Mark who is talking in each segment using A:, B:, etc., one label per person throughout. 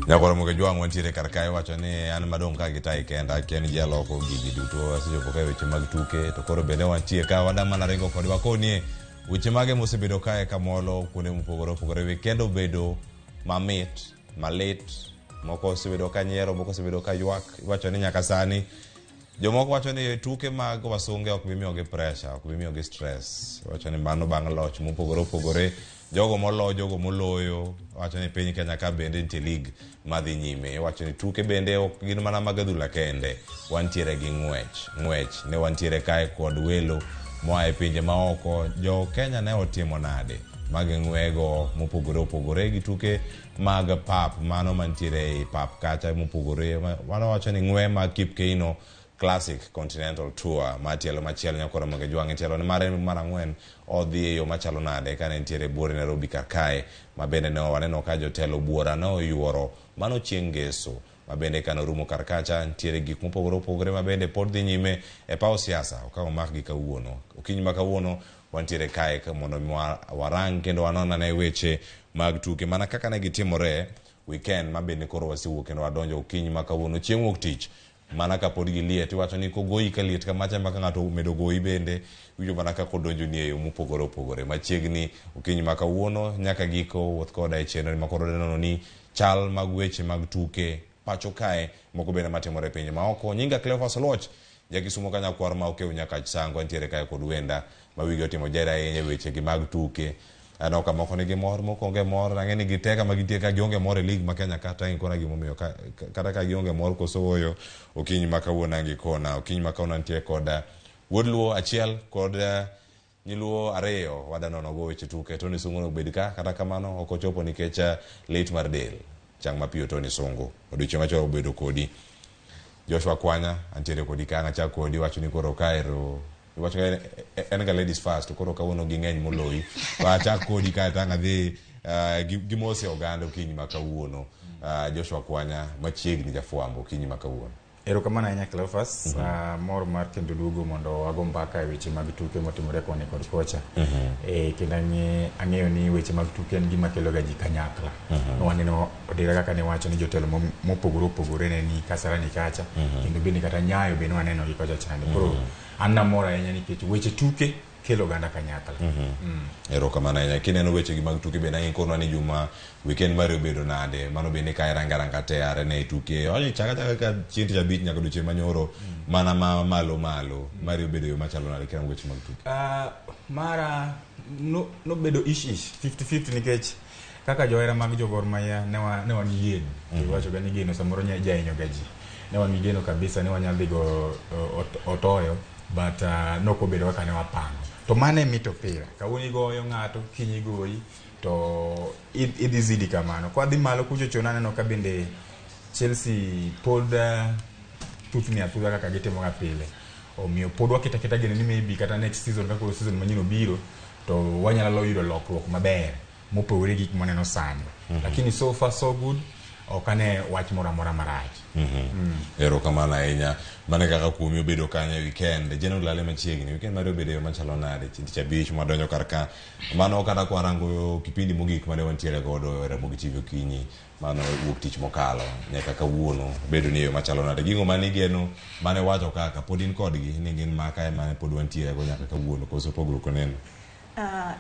A: Nyakwar Ramogi Jwang' wantiere kar kae wacho ni an madong' ka gi tai kenda akia ni ji aloko gigi duto asechopo ka e weche mag tuke to koro bende wantie ka wada mana ringo kod wakonie weche mage mosebedo kae kamolo kuonde mopogore opogore. Weekend obedo mamit malit, moko osebedo ka nyiero, moko osebedo ka ywak. Iwacho ni nyaka sani jomoko wacho ni tuke mag wasunge ok bi miyogi pressure, ok bi miyogi stress. Wacho ni mano bang' loch mopogore opogore, jogo molo, jogo moloyo. Wacho ni piny Kenya ka bende nitie league madhi nyime. Wacho ni tuke bende ok gin mana mag adhula kende, wantiere gi ng'wech. Ng'wech ne wantiere kae kod welo moa e pinje maoko. Jo Kenya ne otimo nade maging'wego mopogore opogore gi tuke mag pap mano mantiere ei pap kacha mopogore. Mano wacho ni ng'we mag Kip Keino Classic Continental Tour ma tielo machielo Nyakwar Ramogi Jwang' tielo ni mare mar ang'wen odhi e yo machalo nade kane nitiere buore Nairobi kar kae ma bende ne waneno ka jotelo buora ne oyuoro mano chieng' ngeso ma bende kane orumo kar kacha nitiere gik mopogore opogore ma bende pod dhi nyime e paw siasa okaw omakgi kawuono. Okinyi ma kawuono wantiere kae mondo warang kendo wanon ane weche mag tuke mana kaka ne gitimore weekend ma bende koro wasewuok kendo wadonjo okinyi ma kawuono chieng' wuok tich mana ka pod giliet. Iwacho ni kogoyi ka liet kamacha ma ka ng'ato omedo goyi bende winjo mana kaka odonjoni e yo mopogore opogore. Machiegni okinyi ma kawuono nyaka giko wuoth koda e chenro ma koro neno ni chal mag weche mag tuke pacho kae moko bende matimore e pinje maoko. Nyinga Cleophas Oluoch, Jakisumo ka nyakwar ma okew nyaka Sango, antiere kae kod wenda ma wigi otimo jere ahinya e weche gi mag tuke. Aneno ka moko nigi mor, moko onge mor. Ang'e ni gite kama gintie ka gionge mor e league ma Kenya ka, to ang' ikona gimomiyo kata ka gionge mor koso ooyo okinyi ma kawuono ang' ikona. Okinyi ma kawuono antie kod wuod Luo achiel kod nyiluo ariyo wada nono go weche tuke. Tony Sungu onego bed ka, kata kamano ok ochopo nikech lit mar del. Chang mapiyo Tony Sungu. Odiochieng' achiel obedo kodi. Joshua Kwanya, antiere kodi ka, ang' achak kodi wacho ni koro kaero iwacho ka en ga ladies first, koro kawuono ging'eny moloyi. Achak kodi kae to ang' adhi gi mose oganda okinyi ma kawuono. Joshua Kwanya machiegni jafwambo okinyi ma kawuono.
B: Erokamano ahinya Cleophas. Mor mar kendo duogo mondo wago mbaka e weche mag tuke motimore koni kod kocha. Kendo ang'eyo ni weche mag tuke en gima kelo ga ji kanyakla. Waneno Odera kaka ne wacho ni jotelo mopogore opogore ne ni Kasarani kacha, kendo bende kata Nyayo bende waneno gi kocha chande. Koro an namor ahinya nikech weche tuke kelo oganda kanyakla.
A: Erokamano ahinya. Kineno weche gi mag tuke bende ang' ikonwa ni juma weekend mari obedo nade? Mano bende ka iranga ranga te are ne tuke. Oye chaka chaka ka chieng' tich abich nyaka odiochieng' manyoro mana ma malo malo. Mari obedo yo machalo nade kirango weche mag tuke?
B: Mara nobedo ish ish 50-50 nikech kaka johera mag jo Gor Mahia ne wan gi geno. Iwacho ga ni geno samoro jahinyo ga ji. Ne wan gi geno kabisa ni wanyalo dhi go otoyo, but nok obedo kaka ne wapango. To mano e mit opira. Kawuono igoyo ng'ato, kiny igoyi, to idhi zidi kamano. Kwa dhi malo kucho chon aneno ka bende Chelsea pod thuthni athudha kaka gitimo ga pile. Omiyo pod waketo aketa geno ni maybe kata next season ka koro season manyien obiro to wanyalo yudo lokruok maber mopogore gi gik mwaneno sani. Lakini so far so good, ok ane wach moro amora marach.
A: Erokamano ahinya. Mano e kaka kuomi obedo kanyo e weekend. Jane Olale machiegni. Weekend mari obedo e yo machalo nade? Tich abich mwadonjo kar ka. Mano kata kwarango kipindi mogik mane wantiere godo e Ramogi TV okinyi. Mano wuok tich mokalo nyaka kawuono. Bedo ni e yo machalo nade? Gigo mane igeno mane wacho kaka pod in kodgi ni gin maka ema pod wantiere go nyaka kawuono koso pogruok oneno?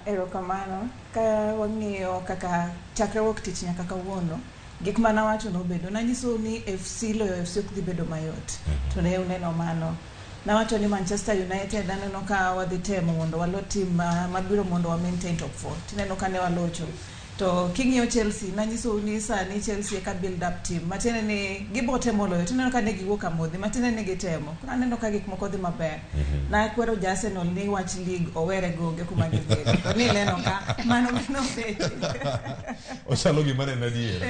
C: Erokamano. Ka wang'iyo kaka chakre wuok tich nyaka kawuono, gik mane awacho nobedo. Nanyisou ni FC loyo FC ok dhi bedo mayot. To ne uneno mano. Nawacho ni Manchester United aneno ka wadhi temo mondo walo team mabiro mondo wa maintain top 4. Tineno ka ne walocho. To king'iyo Chelsea, nanyisou ni sani Chelsea eka build up team. Matiende ni gibo temo loyo. Tineno ka ne giwuok amodhi. Matiende ni gitemo. Koro aneno ka gik moko dhi maber. Nakwero jo Arsenal ni wach league owere go onge kuma gidhiye. To ni neno ka mano mano beche.
A: Ochalo gima ne en adier.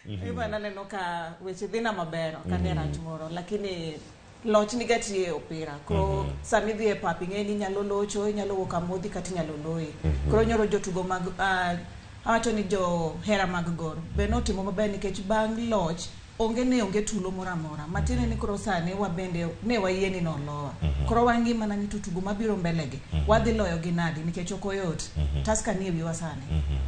C: Even aneno ka weche dhi na maber, ok ane rach moro. Lakini loch niga tie e opira. Koro sama idhi e pap ing'e ni inyalo locho, inyalo wuok amodhi kata inyalo loyi. Koro nyoro jotugo mag awacho ni johera mag Gor be notimo maber nikech bang' loch Onge ne onge tulo moro amora. Matiende ni koro sani wabende ne wayie ni nolowa. Koro wang'i mana ni to tugo mabiro mbele gi. Wadhi loyo gi nadi nikech ok oyot. Tusker nie wiwa sani.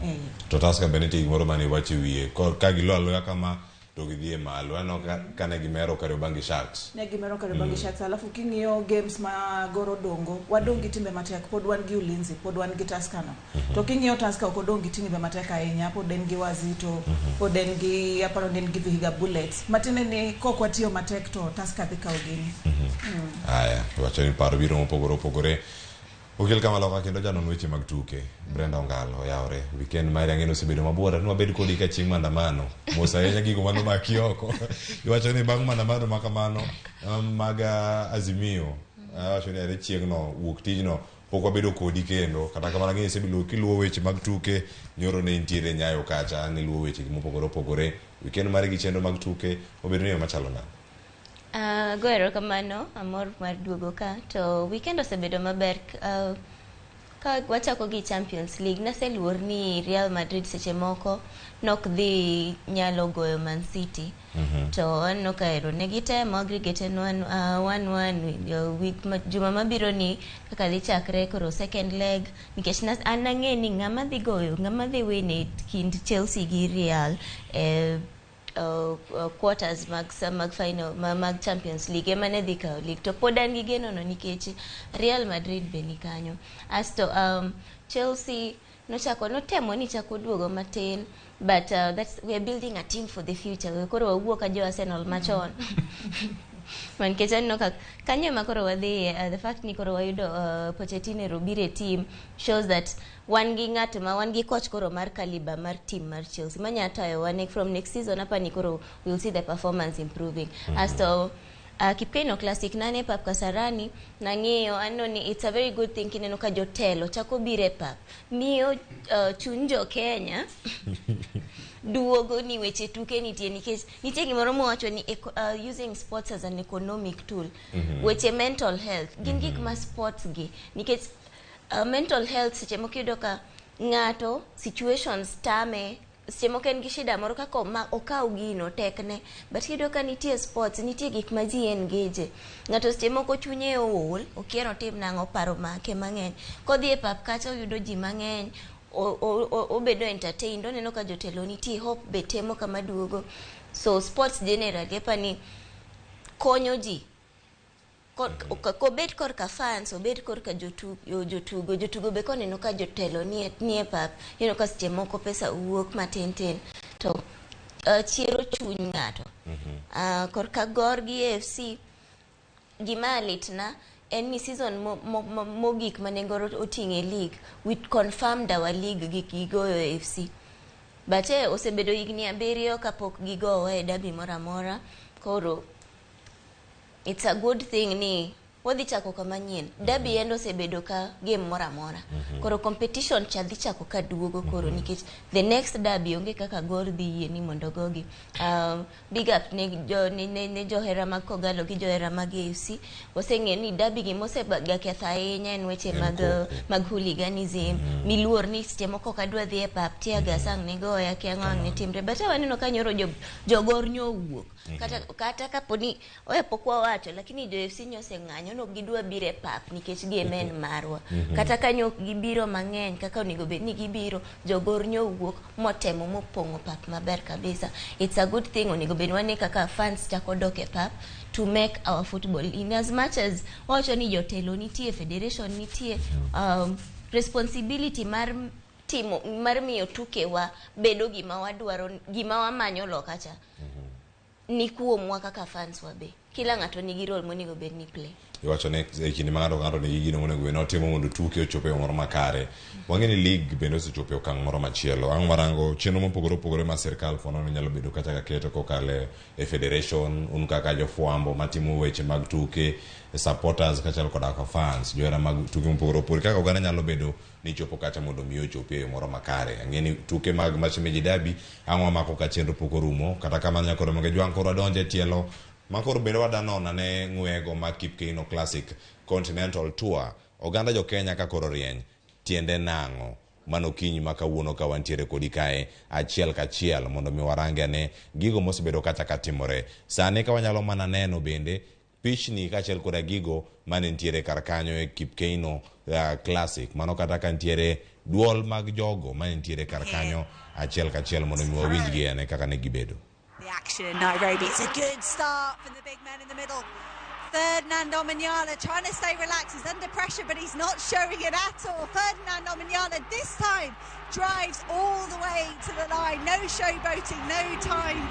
C: Eh.
A: To Tusker bende nitie gimoro mane iwacho e wiye. Ka gilo aloya kama to gidhi e malo. Aneno kane gimero Kariobangi Sharks.
C: Ne gimero Kariobangi Sharks. Alafu king'iyo games ma Gor odongo, wadong' gi timbe matek, pod wan gi Ulinzi, pod wan gi Tusker no. To king'iyo Tusker ok odong' gi timbe matek ahinya, pod en gi Wazito, pod en gi aparo ni en gi Vihiga Bullets. Matiende ni kok watiyo matek to Tusker dhi kawo gini.
A: Aya, iwacho ni paro biro mopogore opogore. Okel kama loka kendo janon weche mag tuke Brenda Ongalo oyawre. Weekend mari ang'e ni osebedo mabuor, ni wabed kodi ka chieng' maandamano. Mos ahinya gigo manomaki oko. Iwacho ni bang' maandamano ma kamano mag Azimio, awacho ni are chieng'no wuok tijno pok wabedo kodi kendo. Kata kamano ang'e ni isebedo kiluwo weche mag tuke, nyoro ne intiere Nyayo kacha, niluwo weche mopogore opogore. Weekend mari gi chenro mag tuke obedo ni yo machalo nade?
D: Go erokamano, amor mar duogo ka. To weekend osebedo maber. Ka wachako gi Champions League, naseluor ni Real Madrid seche moko nok dhi nyalo goyo Man City. To aneno ka ero ne gitemo aggregate en 1-1 week juma mabiro ni kaka dhi chakre koro second leg nikech an ang'e ni ng'ama dhi goyo ng'ama dhi win e kind Chelsea gi Real quarters mag final mag Champions League ema ne dhi kawo league to pod an gi geno no nikech Real Madrid be ni kanyo. Asto Chelsea nochako notemo ni chako duogo matin but that's we are building a team for the future. We koro wawuok ka jo Arsenal machon. Nikech aneno ka kanyo ema koro wadhiye the fact ni koro wayudo Pochettino ero biro e team shows that wan gi ng'at ma wan gi coach koro mar caliber mar team mar Chelsea manya tayowa from next season apani koro we'll see the performance improving. Asto Kipkeino Classic nane pap Kasarani nang'iyo aneno ni it's a very good thing kineno ka jotelo chako biro e pap miyo chuny jo Kenya duogo ni weche tuke nitie nikech nitie gimoro mowacho ni using sports as an economic tool. Weche mental health gin gik ma sports gi nikech mental health seche moko iyudo ka ng'ato situations tame seche moko en gi shida moro kaka ma okaw gino tekne but iyudo ka nitie sports nitie gik ma ji engage ng'ato seche moko chunye ool okia notim nang'o paro make mang'eny kodhi e pap kacha oyudo ji mang'eny obedo entertained oneno ka jotelo nitie hope be temo kama duogo so sports generally apani konyo ji kobed korka fans obed korka jotugo jotugo be koneno ka jotelo nie pap ineno ka seche moko pesa wuok matin tin to chiero chuny ng'ato. Korka Gor gi AFC gima litna en ni season mogik mane Gor oting'e league we confirmed our league gi gigoyo AFC but osebedo higni 7 kapok gigowa e derby moro amora koro it's a good thing ni wadhi chako kama nyien. Derby endo osebedo ka game moro amora. Koro competition cha dhi chako ka duogo koro nikech the next derby onge kaka Gor dhi yie ni mondo gogi. Big up ne johera mag Kogalo gi johera mag AFC. Waseng'eyo ni derby gima osega ketho ahinya en weche mag hooliganism. Miluor ni seche moko ok adwa dhi e pap tear gas ang' ne goya kia ang'o ang' ne timre. But waneno ka nyoro jogor nyo owuok. Kata kapo ni oe pok wawacho lakini jo AFC nyo oseng'anyo no gidwa biro e pap nikech game en marwa. Kata ka nyo ok gibiro mang'eny kaka onego bed ni gibiro, jogor nyo owuok motemo mopong'o pap maber kabisa. It's a good thing onego bed wane kaka fans chako dok e pap to make our football in as much as wawacho ni jotelo nitie, federation nitie, responsibility mar timo mar miyo tukewa bedo gima wadwaro gima wamanyo loka cha ni kuomwa kaka fans wabe kila ng'ato nigi role monego bed ni play.
A: Iwacho ni e kinde ma ng'ato ka ng'ato nigi gino monego bed ni otimo mondo tuke ochop e yo moro makare. Wang'e ni league bende osechopo e okang' moro machielo. Ang' warango chenro mopogore opogore ma sirkal ponono nyalo bedo kata ka keto kokalo e federation, un kaka jofwambo matimo weche mag tuke, supporters kaachiel koda ka fans, johera mag tuke mopogore opogore kaka oganda nyalo bedo ni chopo kacha mondo mi ochopi e yo moro makare. Ang'e ni tuke mag Mashemeji Derby ang' wamako ka chenro pok orumo, kata kamano nyaka Ramogi Jwang' koro wadonjo e tielo ma koro bende wadwa ne ng'wego mag Kipkeino Classic Continental Tour. Oganda jo Kenya ka koro rieny, tiende nang'o? Mano okinyi ma kawuono ka wantiere kodi kae achiel kachiel mondo mi warange ane gigo mosebedo kata katimore. Sani ka wanyalo mana neno bende pichni kaachiel koda gigo mane nitiere kar kanyo e Kipkeino Classic. Mano kata ka nitiere duol mag jogo mane nitiere kar kanyo achiel kachiel mondo mi wawinjgi ane kaka ne gibedo.
E: The action in Nairobi. It's a good start from the big man in the middle. Ferdinand Omanyala trying to stay relaxed. He's under pressure, but he's not showing it at all. Ferdinand Omanyala this time drives all the way to the line. No showboating, no time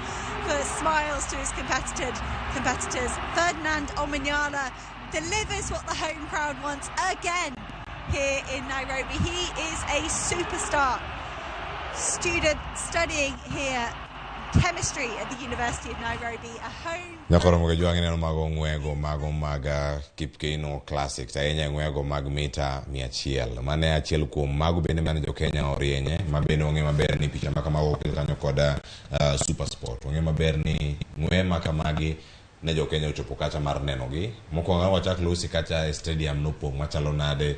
E: for smiles to his competitors. Ferdinand Omanyala delivers what the home crowd wants again here in Nairobi. He is a superstar. Student studying here chemistry at the University of Nairobi, a home.
A: Nyakoro moge jwang'e neno mago ng'wego mago mag Kipkeino Classic to ahinya ng'wego mag mita 100. Mane achiel kuom mago bende mane jo Kenya orienye ma bende wang'e maber ni picha ma kamago okel kanyo kod Super Sport. Wang'e maber ni ng'we ma kamagi ne jo Kenya ochopo kacha mar nenogi. Mokwongo wachak losi kacha e stadium nopong' machalo nade,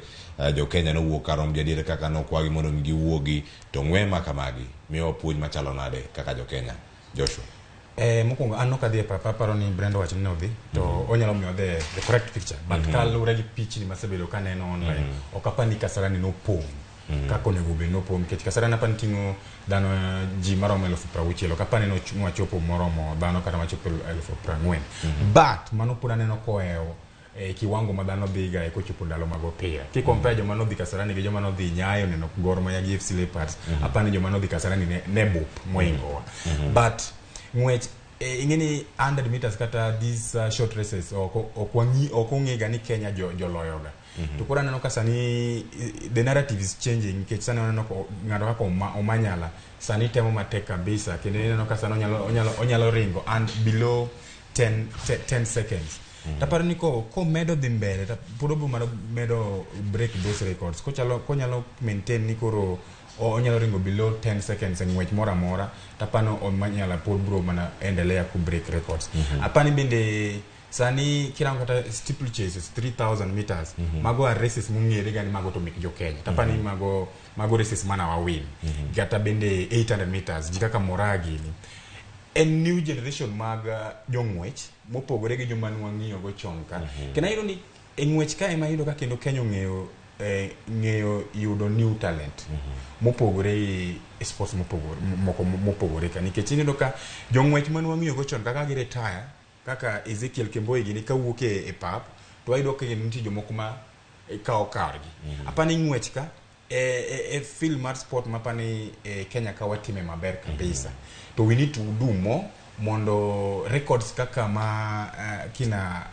A: jo Kenya nowuok kar romb ji adier kaka nokwagi mondo mi giwuogi to ng'we ma kamagi miyowa puonj machalo nade kaka jo Kenya. Joshua.
B: Mokwongo an ok adhi e pap, aparo ni Brenda owacho ni nodhi to onyalo miyo the correct picture, but kaluwore gi pichni masebedo kaneno online, ok apar ni Kasarani nopong' kaka onego bed nopong', nikech Kasarani apar ni ting'o dhano ji maromo 60,000. Ok apar ni nwachopo moromo dhano kata machopo 40,000, but mano pod aneno kohewo e kiwango ma dhano dhiga e kochopo ndalo mag opira. Kikompare joma nodhi Kasarani gi joma nodhi Nyayo neno Gor Mahia gi FC Leopards, apar ni joma nodhi Kasarani ne bup moingowa. But ng'wech ing'e ni 100 meters kata these short races ok ong'e ga ni Kenya joloyoga. To koro aneno ka sani the narrative is changing, nikech sani aneno ko ng'ato kaka Omanyala sani temo matek kabisa, kendo ineno ka sani onyalo ringo and below 10 seconds. Taparo ni komedo dhi mbele ta pod obiro mana medo break those records kochalo konyalo maintain ni koro onyalo ringo below 10 seconds e ng'wech moro amora. Tapano Omanyala pod biro mana endelea ku break records. Apani bende sani kirango kata steeplechases 3000 meters, mago are races mong'ere ga ni mago to mek jo Kenya. Tapani mago races mana wa win. Kata bende 800 meters, ji kaka Moraa gini en new generation mag jong'wech mopogore gi joma nwang'iyo go chon ka. Kendo ayudo ni e ng'wech ka ema iyudo ka kendo Kenya ong'eyo ng'eyo yudo new talent mopogore e sports mopogore moko mopogore ka, nikech iyudo ka jong'wech mane wang'iyo go chon kaka gi retire, kaka Ezekiel Kemboi gini kawuok e pap, to wayudo ka nitie jomoko ma kawo kargi. Apani ng'wech ka e field mar sport mapani e Kenya ka watime maber kabisa, to we need to do more mondo records kaka ma kina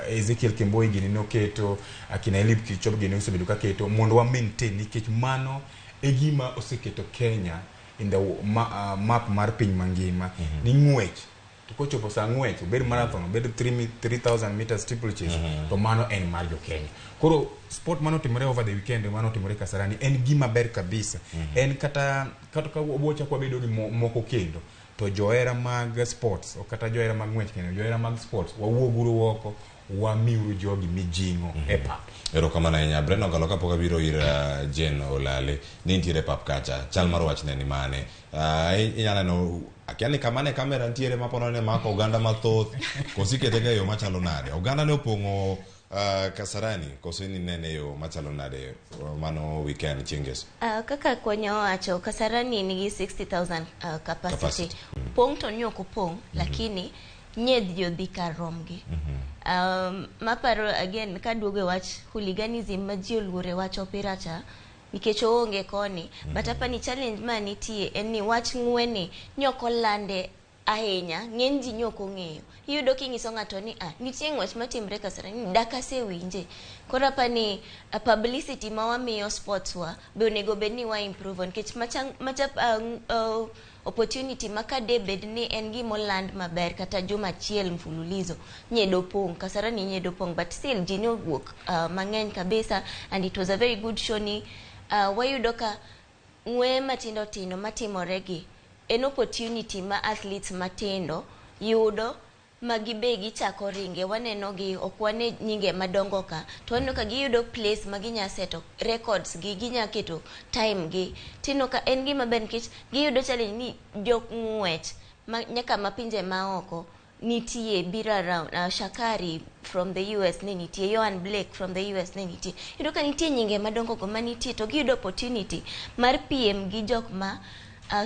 B: Ezekiel Kemboi gini noketo, akina Eliud Kipchoge gini osebedo kaketo, mondo wa maintain, nikech mano e gima oseketo Kenya in the map mar piny mangima ni ng'wech to kochopo saa ng'wech, obed marathon, obed 3000 meters steeplechase, to mano en mar jo Kenya. Koro sport manotimore over the weekend, manotimore Kasarani, en gima ber kabisa. En kata ka wachako wabedo gi moko kendo, to johera mag sports, ok kata johera mag ng'wech kendo, johera mag sports, wawuoguru oko, wamiuru jogi mijing'o e pap.
A: Erokamano ahinya, Brenda Ogalo. Kapok abiro ir Jane Olale ni nitiere pap kacha, chal mar wachne ni mane? Inyalo neno akia ni kama ne kamera nitiere mapono ne mako oganda mathoth koso ikete ga e yo machalo nade? Oganda ne opong'o Kasarani koso ni nene e yo machalo nade mano weekend chieng' ngeso?
D: Kaka Kwanya owacho, Kasarani nigi 60,000 capacity.
A: Capacity.
D: Pong' to ni ok opong', lakini nye ji odhi kar romgi. Maparo again kaduogo e wach hooliganism ma ji oluoro e wach opira cha nikech oonge koni, but apani challenge ma nitie en ni wach ng'weni ni ok olande ahinya, ng'eny ji ni ok ong'eyo. Iyudo king'iso ng'ato ni ah, nitie ng'wech matimre Kasarani, dak asewinje. Koro apani publicity ma wamiyo sports wa be onego bed ni wa improve on, nikech macha opportunity ma ka de bed ni en gimoland maber kata juma achiel mfululizo nyedo pong' Kasarani, nyedo pong', but still ji ne owuok mang'eny kabisa and it was a very good show ni wayudo ka ng'weye matindo tindo matimore gi en opportunity ma athletes matindo yudo. Ma gibe gichako ringe, waneno gi, ok wane nyinge madongo ka, to waneno ka giyudo place ma ginya seto records gi, ginya keto time gi. Tineno ka en gima ber nikech giyudo challenge ni jok ng'wech ma, nyaka ma pinje maoko nitie biro around. Shakari from the US ne nitie, Yohan Blake from the US ne nitie. Iyudo ka nitie nyinge madongo go manitie, to giyudo opportunity mar piem gi jok ma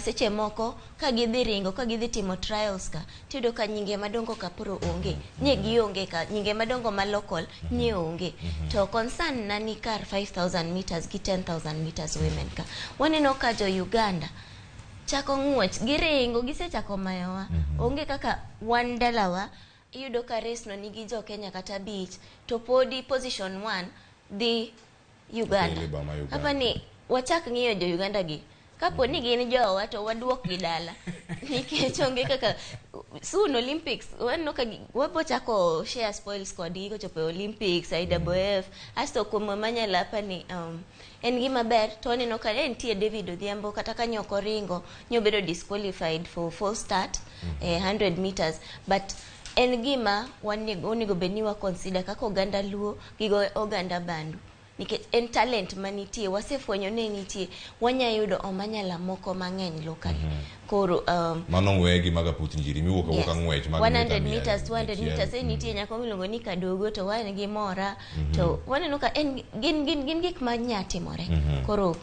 D: seche moko ka gidhi ringo, ka gidhi timo trials ka, tiyudo ka nyinge madongo ka poro onge, nye gionge ka nyinge madongo ma local nye onge. To concern na ni kar 5000 meters gi 10,000 meters women ka waneno ka jo Uganda chako ng'wech, giringo, gisechako mayowa. Onge kaka wan dalawa iyudo ka race no nigi jo Kenya kata 5, to podi position 1 dhi Uganda.
A: Pili ba ma Uganda.
D: Hapa ni wachak ng'iyo jo Uganda gi, kapo ni gin jowa to waduok gi dala, nikech onge kaka soon Olympics waneno ka wabo chako share spoils kodgi kochopo e Olympics, IAAF. Asto kuom Omanyala, hapa ni en gima ber to waneno ka nitie David Odhiambo, kata ka nyok oringo, nyobedo disqualified for false start 100 meters, but en gima onego bed ni wa consider kaka oganda Luo gi oganda Bandu, nikech en talent manitie, wasefwenyo ni nitie, wanya yudo Omanyala moko mang'eny locally. Koro
A: Mano ng'weye gi mag aputh njiri miwuok awuoka ng'wech mag
D: 100
A: mita
D: meters, 200
A: 100
D: meters, nitie nyako miluongo ni Kadogo, to wan gi Mora, to waneno ka en gin gik ma nya timore. Koro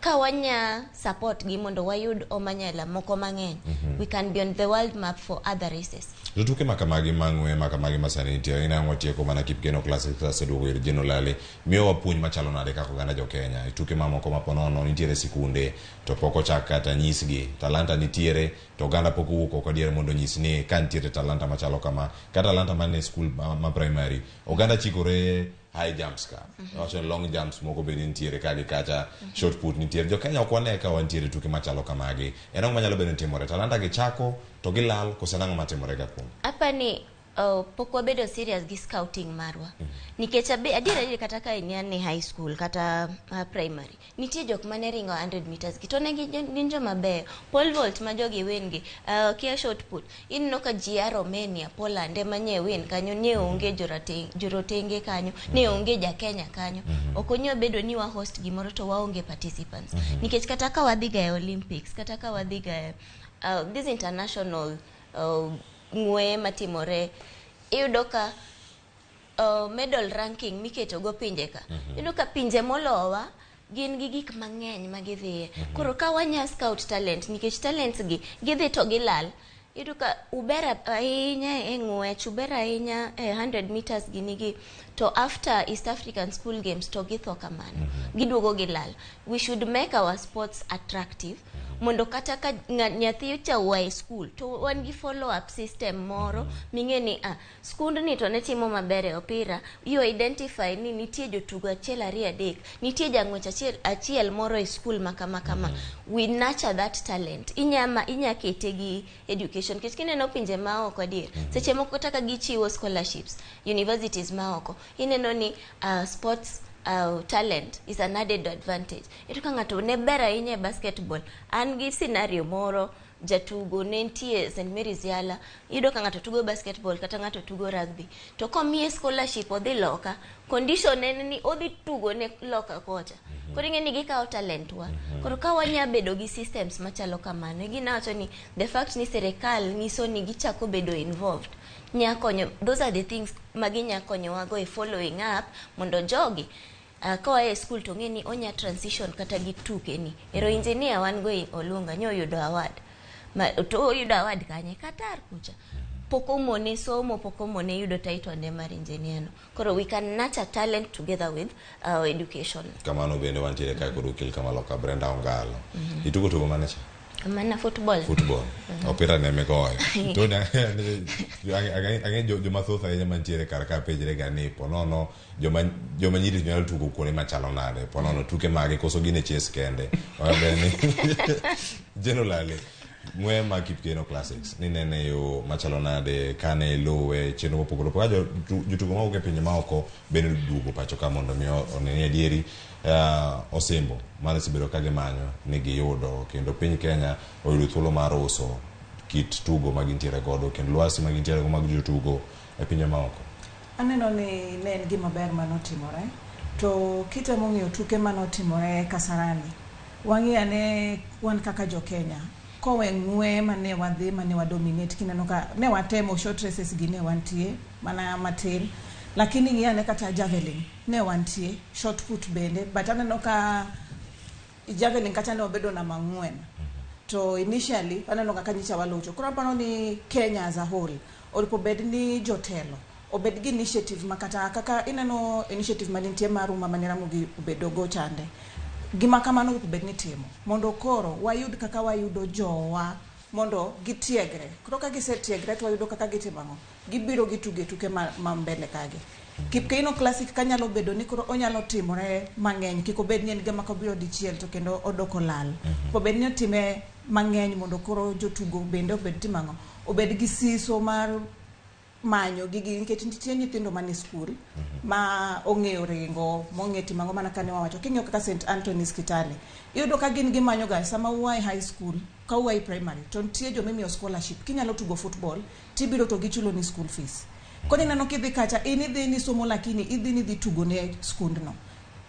D: ka wanya support gi mondo wayud Omanyala moko mang'eny, we can be on the world map for other races.
A: To tuke makamagi ma ng'we makamagi ma sani nitie in ang' watieko mana Kipkeno Classic aseduogo ir Jeno Lale, miyowa puonj machalo nade kaka oganda jo Kenya e tuke mamoko ma ponono nitiere sikunde to pok ochak kata nyisgi talanta nitiere, to oganda pok owuok oko adier mondo onyis ni ka nitiere talanta machalo kama, ka talanta man e skul ma primary, oganda chikore high jumps ka wacho ni long jumps moko bende nitiere ka gi kacha, shot put nitiere. Jo Kenya ok wane ka wantiere tuke machalo kamagi. En ang'o manyalo bedo ni timore? Talanta gi chako to gilal kose nang'o matimore ga kuom
D: Apa ni pok wabedo serious gi scouting marwa, nikech adier adier, kata ka in ni high school kata primary, nitie jok mane ringo 100 meters gi to ne gin joma beyo, pole vault ma jogi win gi kia shot put, ineno ka ji a Romania, Poland ema nye win kanyo, ne onge jorotenge kanyo, ne onge ja Kenya kanyo. Ok onyal bedo ni wa host gimoro to waonge participants, nikech kata ka wadhi ga e Olympics, kata ka wadhi ga e this international ng'weye matimore, iyudo ka medal ranking miketo go pinje ka, iyudo ka pinje molowa gin gi gik mang'eny ma gidhiye. Koro ka wanya scout talent, nikech talents gi gidhi to gilal. Iyudo ka uber ahinya e ng'wech, uber ahinya e 100 meters gini gi, to after East African School Games to githo kamano, giduogo gilal. We should make our sports attractive mondo kata ka nyathi cha oa e school to wan gi follow up system moro ming'e ni skundni to ne timo maber e opira, you identify ni nitie jotugo achiel, ariyo, adek, nitie jang'wech achiel achiel moro e skul ma kama kama. We nurture that talent. Inya kete gi education, nikech kineno pinje maoko adier, seche moko kata ka gichiwo scholarships, universities maoko, ineno ni sports talent is an added advantage. Iyudo ka ng'ato ne ber ahinya e basketball. An gi scenario moro, jatugo ne nitie St Mary's Yala, iyudo ka ng'ato tugo basketball kata ng'ato tugo rugby, to komiye scholarship odhi loka, condition en ni odhi tugo ne loka kocha. Koro ing'e ni gikawo talent wa. Koro ka wanya bedo gi systems machalo kamano, ginawacho ni the fact ni sirikal nyiso ni gichako bedo involved nya konyo. Those are the things ma ginya konyowago e following up mondo jogi koa e school to ng'e ni onya transition kata gi tuke ni ero. Engineer wan go e Olunga nyo oyudo award ma, to oyudo award kanye? Qatar kucha. Pok omone somo, pok omone yudo title ne mar engineer no. Koro we can nurture talent together with our education.
A: Kamano bende wantiere kae kod okil kamaloka Brenda Ongalo. Itugo tugo mane cha?
D: Mana football.
A: Football, opira ne migoyo. Tony, ang'e joma thoth ahinya mantiere kar ka penjre ga ni ponono joma nyiri nyalo tugo kuonde machalo nade, ponono tuke mage koso gin e chess kende. Wabe ni Jeno Lale, ng'we ma Kipkeno Classics ni nene yo machalo nade kane iluwe chenro mopogore opogore, jotugo mawuok e pinje maoko bende duogo pacho ka mondo mi one ni adieri osimbo mane osebedo ka gimanyo ni giyudo, kendo piny Kenya oyudo thuolo mar uso kit tugo ma gintiere godo kendo lwasi ma gintiere go mag jotugo e pinje maoko.
C: Aneno ni ne en gima ber manotimore to kitemo ng'iyo tuke manotimore Kasarani, wang'i ane wan kaka jo Kenya kowe ng'we mane wadhi mane wadominate kineno ka ne watemo short races gi ne wantie mana matin, lakini ng'i ane kata javelin ne wantie, shot put bende, but aneno ka javelin kacha ne wabedo namba 4 to initially aneno kaka nyicha walocho. Koro aparo ni Kenya as a whole oripo bed ni jotelo obed gi initiative ma kata kaka ineno initiative mantie mar Umma mane Ramogi obedo go chande, gima kamano onego bed ni timo mondo koro wayud kaka wayudo jowa mondo gitiegre. Koro ka gisetiegre to wayudo kaka gitimo ang'o, gibiro gitugo e tuke ma mbele kagi. Kip Keino Classic kanyalo bedo ni koro onyalo timore mang'eny, kik obed ni en gima kobiro dichiel to kendo odoko lal. Obed ni otime mang'eny mondo koro jotugo bende obed timo ang'o, obed gi siso mar manyo gigi, nikech nitie nyithindo mane skul ma ong'eyo ringo, mong'e timo ang'o. Mana kane wawacho, king'iyo kaka St Anthony's Kitale, iyudo ka gin gimanyo ga sama ua e high school ka ua e primary to nitie jomimiyo scholarship kinyalo tugo football tibiro to gichulo ni school fees. Koro ineno kidhi kacha in idhi ni somo, lakini idhi ni dhi tugo ne skundno.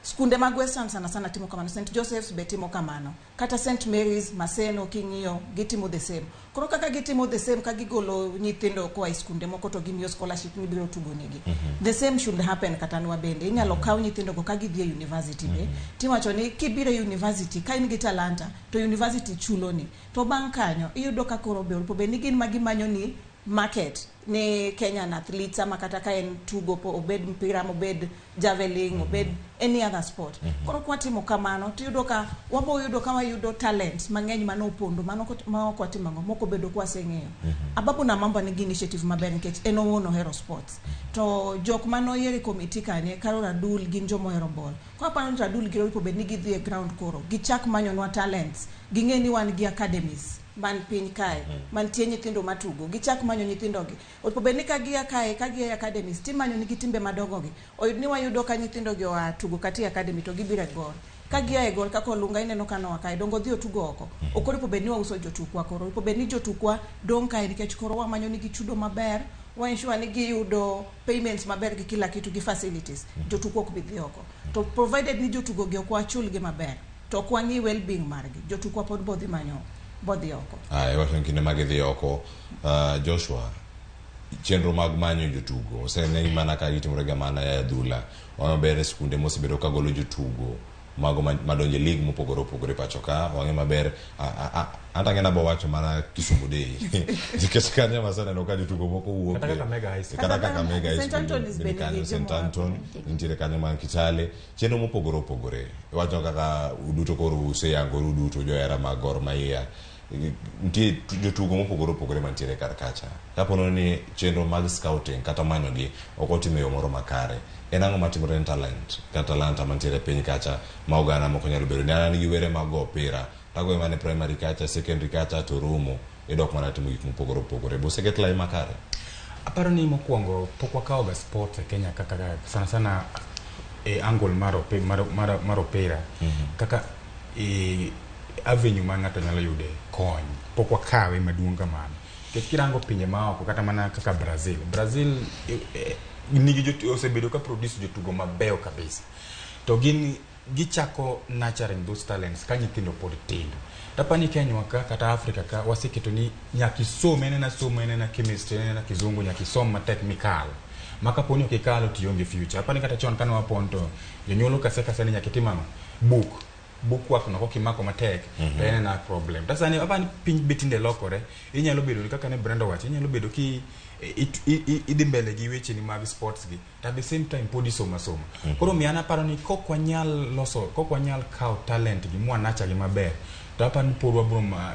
C: Skunde mag Western sana sana timo kamano, St Joseph's be timo kamano, kata St Mary's Maseno king'iyo gitimo the same. Koro kaka gitimo the same ka gigolo nyithindo koa e skunde moko to gimiyo scholarship mibiro tugo negi, the same should happen kata nwa bende. Inyalo kaw nyithindo go ka gidhi e university be, tiwacho ni kibiro e university ka in gi talanta to university chuloni, to bang' kanyo iyudo ka koro be opo bed ni gin ma gimanyo ni market ni Kenyan athletes, ama kata ka en tugo obed mpira, obed javelin, obed any other sport. Koro kwatimo kamano tiyudo ka wabo yudo ka wayudo talents mang'eny manopondo mano ma ok watimo ang'o moko bedo kwaseng'eyo. Ababu Namwamba nigi initiative maber nikech en owuon ohero sports, to jok manoyier e committee kanye Carol Radul gin jomohero ball. Koro aparo ni Radul gi oripo bed ni gidhi e ground koro gichak manyonwa talents, ging'e ni wan gi academies man piny kae mantie nyithindo matugo, gichak manyo nyithindogi. Opo bed ni ka gia kae ka gia e academies timanyo nigi timbe madongo gi oyud ni wayudo ka nyithindo gi oa tugo kata e academy to gibiro e gol, ka gia e gol kaka Olunga ineno ka noa kae dongo odhi otugo oko. Ok oripo bed ni wauso jotukwa, koro oripo bed ni jotukwa dong' kae nikech koro wamanyo nigi chudo maber, wa ensure ni giyudo payments maber gi kila kitu gi facilities. Jotukwa ok bi dhi oko, to provided ni jotugo gi ok wachul gi maber to ok wang'i well-being margi, jotukwa pod bodhi manyo bodhi oko.
A: Aya, iwacho ni kinde ma gidhi oko, Joshua, chenro mag manyo jotugo osene mana ka gitimore ga mana e adhula. Wang'e maber e skunde mosebedo ka golo jotugo mago madonjo e league mopogore opogore pacho ka. Wang'e maber, anta ng'e nabo wacho mana Kisumu Day nikech kanyo maseneno ka jotugo moko wuok
B: Kata Kakamega High School.
A: Kata Kakamega High
C: St.
A: School
C: Anthony's
A: bende
C: bende
A: kanyo,
C: nigi
A: St.
C: joma
A: Anton nitiere kanyo man Kitale, chenro mopogore opogore. Iwacho kaka uduto koro useyangoru duto johera mag Gor Mahia, nitie jotugo mopogore opogore mantiere kar kacha. Kapono ni chenro mag scouting kata manyogi ok otim e yo moro makare, en ang'o matimore ne talent kata talanta mantiere e piny kacha ma oganda moko nyalo bedo ni an gi were mag go opira tagoyo mana e primary kacha, secondary kacha to rumo, idok mana timo gik mopogore opogore boseket lai makare?
B: Aparo ni mokwongo pok wakawo ga sport e Kenya kaka sana sana e angle mar opira kaka e avenue ma ng'ato nyalo yude kony, pok wakawe maduong' kamano, nikech kirango pinje maoko kata mana kaka Brazil nigi osebedo ka produce jotugo mabeyo kabisa, to gin gichako nurturing those talents ka nyithindo pod tindo. Tapani Kenya ka kata Africa ka waseketo ni nyaka isom, en ena somo, en ena chemistry, en ena kizungu, nyaka isom matek mikal ma kaponi ok ikalo to ionge future. Apani kata chon kane wapon to jonyuol okase kase ni nyaka itim ang'o, book work no kokimako matek to en ena problem. To sani apani piny be tinde lokore, inyalo bedo kaka ne Brenda owacho, inyalo bedo ki idhi mbele gi wecheni mag sports gi to at the same time pod isomo asoma. Koro miyo an aparo ni kok wanyal loso, kok wanyal kawo talent gi mwa nurture gi maber, to aparo ni pod wabro ma,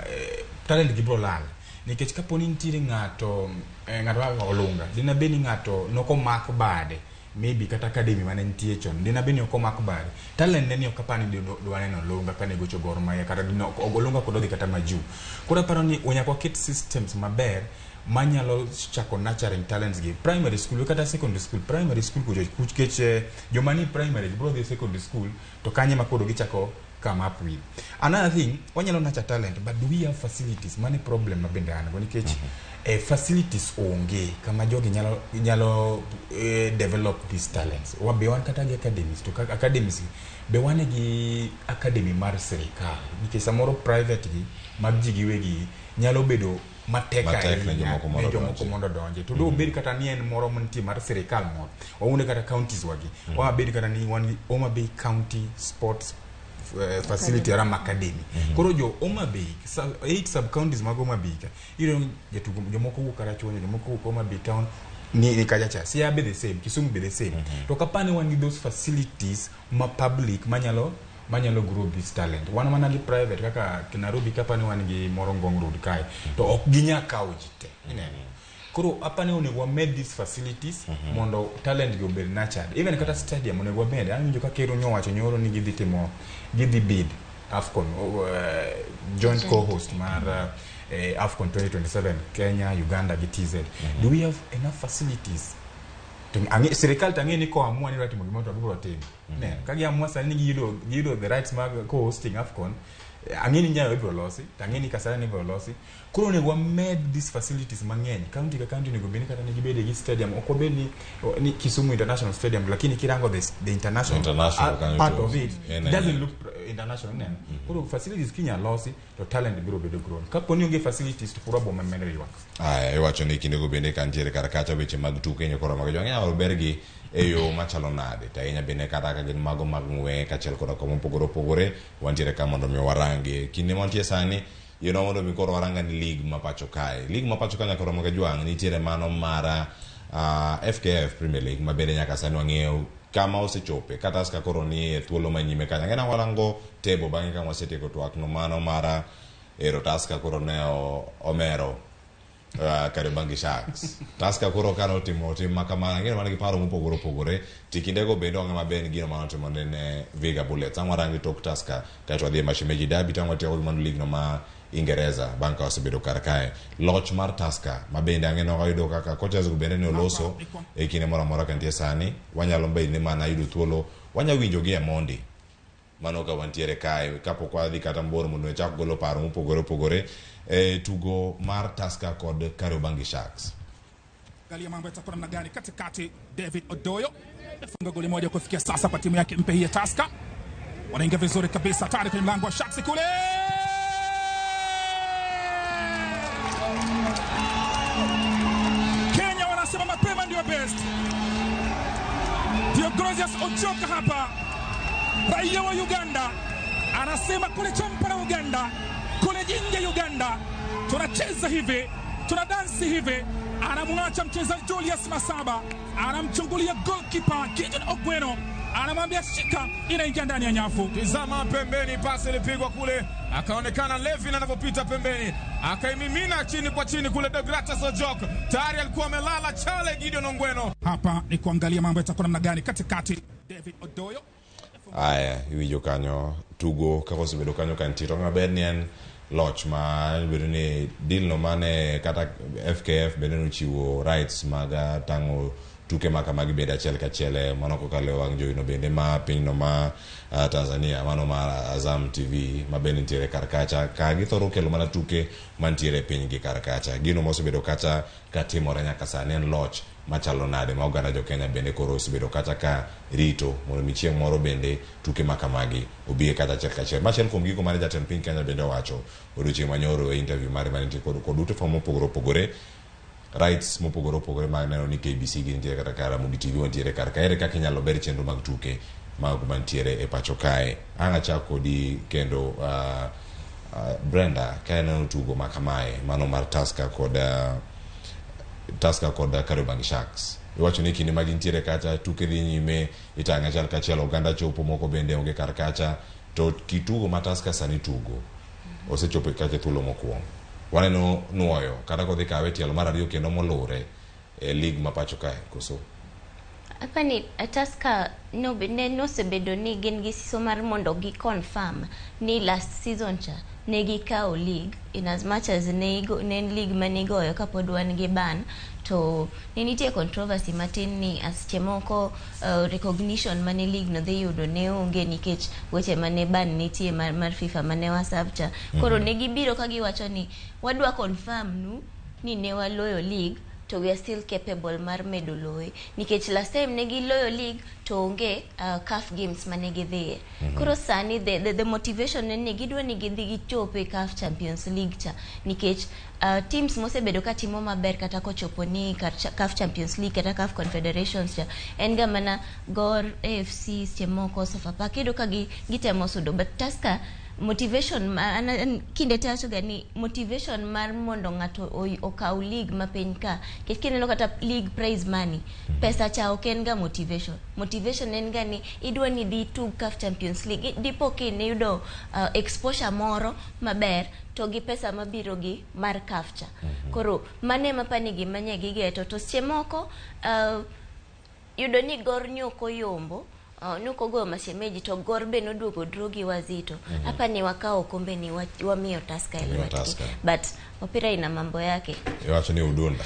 B: talent gi bro lal, nikech kapo ni nitiere ng'ato, ng'ato kaka Olunga, dina bed ni ng'ato nokomak bade, maybe kata academy mane nitie chon dina bed ni ok omak bade, talent ne ni ok apani dwa neno Olunga kane gocho Gor Mahia kata dino Olunga kod odhi kata majuu. Koro aparo ni nyaka waket systems maber manyalo chako nurturing talents gi primary school kata secondary school. Primary school kucho nikech joma ni primary bro dhi secondary school to kanye ma koro gichako come up with. Another thing, wanyalo nurture talent, but do we have facilities? Mane problem ma bende an go nikech facilities onge kama jogi nyalo develop these talents. Wa be wan kata gi academies, to academies be wan gi academy mar sirikal, nikech samoro private gi mag ji giwegi nyalo bedo matek
A: Matek ne
B: ahinya
A: jomoko mondo
B: ne jomoko
A: odonji.
B: Mondo odonje. To do bed kata ni en moro mantie mar sirikal moro, waunde kata counties wagi, wabed kata ni wan gi Homa Bay County Sports Facility Aram Academy. Koro jo Homa Bay, eight sub counties mag Homa Bay ka, iyudo ni jatugo jomoko wuok Karachuonyo, jomoko wuok Homa Bay town ni kacha cha. Siaya be the same, Kisumu be the same. To kapani wan gi those facilities ma public manyalo grow this talent. Wan mana gi private kaka Nairobi, kapani wan gi moro Ngong Road kae, to ok ginya kawo ji te, ineno. Koro apani onego wamed these facilities mondo talent gi obed nurtured. Even kata stadium onego wamed. Awinjo ka ker nyowacho nyoro ni gidhi timo, gidhi bid AFCON, joint co-host mar AFCON 2027, Kenya, Uganda gi TZ. Do we have enough facilities? To sirikal to ang'e ni koamua ni dwa timo gimoro to gibiro timo. Ne, ka giamua sani ni giyudo the rights mag co-hosting AFCON, ang'e ni Nyayo ibiro losi, to ang'e ni Kasarani ibiro losi. Koro onego wamed these facilities mang'eny. County ka county onego bed ni kata nigi bede gi stadium. Ok wabed ni Kisumu International Stadium, lakini kirango the international,
A: International kanyo
B: part
A: to
B: of it,
A: en
B: it doesn't look international. Neno. Koro facilities kinya losi, to talent biro bedo grown. Kapo ni onge facilities, to puro boma medo ywak.
A: Aya, iwacho ni kindego bende ka nitiere kar kacha weche mag tuke nyokoro mag jwang' inyalo bergi e yo machalo nade, to ahinya bende kata ka gin mago mag ng'we kaachiel koda koma mopogore opogore, wantiere ka mondo mi warangi kinde mantie sani yienwa mondo mi koro waranga ni league ma pacho kae. League ma pacho ka, nyakoro mag jwang', nitiere mano mar FKF Premier League ma bende nyaka sani wang'eyo kama osechope kata Tusker koro ni e thuolo manyime kanyo. Ang'e warango table bang'e ka wasetieko twak no mano mar ero Tusker koro ne omero Kariobangi Sharks. Tusker koro kane otimo tim ma kamano, ang'eyo mana gi paro mopogore opogore. To kindego bende wang'e maber ni gino mane otimo ne Vihiga Bullets. Ang' warangi tok Tusker kaeto wadhi e Mashemeji Derby to ang' watieko gi mano league no ma Ingereza bang' ka wasebedo kar kae. Loch mar Tusker ma bende ang'e no wayudo kaka coaches go bende ne oloso e kinde moro amora ka nitie sani, wanyalo bedo ni mana yudo thuolo wanya winjo gi e mondi mano ka wantiere kae kapok wadhi kata mabor mondo wachak golo paro mopogore opogore e tugo mar Tusker kod Kariobangi Sharks.
F: Angalia mambo yatakuwa namna gani katikati. David Odoyo amefunga goli moja kufikia sasa kwa timu yake mpya hii ya Tusker. Wanaingia vizuri kabisa, tayari kwenye mlango wa Sharks kule. Kenya wanasema mapema ndio best. Deogratius Ochoka hapa, raia wa Uganda, anasema kule Kampala Uganda, kule Jinja Uganda, tunacheza hivi, tuna dansi hivi. Anamwacha mchezaji Julius Masaba, anamchungulia goalkeeper Gideon Ogweno, anamwambia shika, inaingia ndani ya nyavu.
G: Tizama pembeni, pasi ilipigwa kule, akaonekana Levin anavyopita pembeni, akaimimina chini kwa chini kule. Deogratias Ojok tayari alikuwa amelala chale Gideon Ongweno.
F: Hapa ni kuangalia mambo yatakuwa namna gani katikati. David Odoyo.
A: Aya, iwinjo kanyo tugo kaka osebedo kanyo ka nitie, to maber ni en loch ma bedo ni deal no mane kata FKF bende nochiwo rights mag tang'o tuke ma kamagi bende achiel kachiel e mano kokalo e wang' jowi no bende ma pinyno ma Tanzania, mano mar Azam TV ma bende nitiere kar kacha ka githoro kelo mana tuke mantiere e pinygi kar kacha. Gino mosebedo kacha katimore nyaka sani en loch machalo nade ma oganda jo Kenya bende koro osebedo kacha ka rito mondo mi chieng' moro bende tuke ma kamagi obi e kata achiel kachiel. Machiel kuom gigo mane jatend piny Kenya bende owacho odiochieng' manyoro e interview mare mantie kod ute fwambo mopogore opogore, rights mopogore opogore mag neno ni KBC gi nitiere kata ka Ramogi TV wantiere kar ka, ere kaka inyalo ber chenro mag tuke mag mantiere e pacho kae. Ang' achak kodi kendo, Brenda, ka ineno tugo ma kamae mano mar Tusker kod Kariobangi Sharks, iwacho ni kinde ma gintiere kacha tuke dhi nyime, itang'e achiel kachiel, oganda chopo, moko bende onge kar kacha, to kitugo ma Tusker sani tugo osechopo kacha e thuolo mokwongo, waneno nuoyo kata kodhi kawe tielo mar ariyo kendo molure e league ma pacho kae koso?
D: Apani Tusker ne nosebedo ni gin gi siso mar mondo gi confirm ni last season cha ne gikawo league, in as much as ne en league manigoyo kapod wan gi ban, to ne nitie controversy matin ni seche moko recognition mane league no dhi yudo ne onge nikech weche mane ban nitie mar FIFA mane wasab cha. Koro ne gibiro ka giwacho ni wadwa confirm nu ni ne waloyo league, to we are still capable mar medo loye, nikech last time ne giloyo league to onge CAF games mane gidhiye. Koro sani the motivation en ni gidwa ni gidhi gichop e CAF Champions League cha, nikech teams mosebedo ka timo maber kata kochopo ni CAF Champions League kata CAF Confederations cha en ga mana Gor, AFC, seche moko Sofapaka, iyudo ka gitemo sudo. But Tusker motivation kinde te awacho ga ni motivation mar mondo ng'ato okaw league ma piny ka, nikech kineno kata league prize money, pesa cha ok en ga motivation. Motivation en ga ni idwa ni dhi tug CAF Champions League, dipo kiniyudo exposure moro maber to gi pesa mabiro gi mar CAF cha. Koro mano ema apani gima nye gigeto. To seche moko yudo ni Gor nyok oyombo, nokogoyo Mashemeji, to Gor be noduogo draw gi Wazito. Apani wakawo okombe ni wamiyo Tusker e
A: Wamiyo
D: lwetgi.
A: Tusker.
D: But opira ina mambo yake.
A: Iwacho ni udunda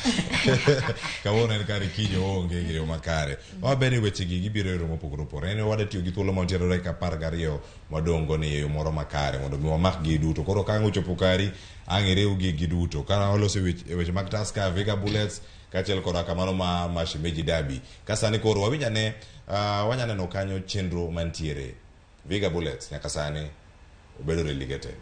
A: kawuono en kare, kiny oonge gi yo makare. Waber ni wechegi gibiro e yo mopogore opogore. En wada tiyo gi thuolo mantiere dakika 12 madongo ni e yo moro makare mondo mi wamak gi duto. Koro ka ang' ochopo kari, ang' iriw gigi duto ka waloso weche mag Tusker, Vihiga Bullets kaachiel koda kamano ma Mashemeji Derby. Ka sani koro wawinj ane, wanya neno kanyo chenro mantiere. Vihiga Bullets nyaka sani obedo relegated,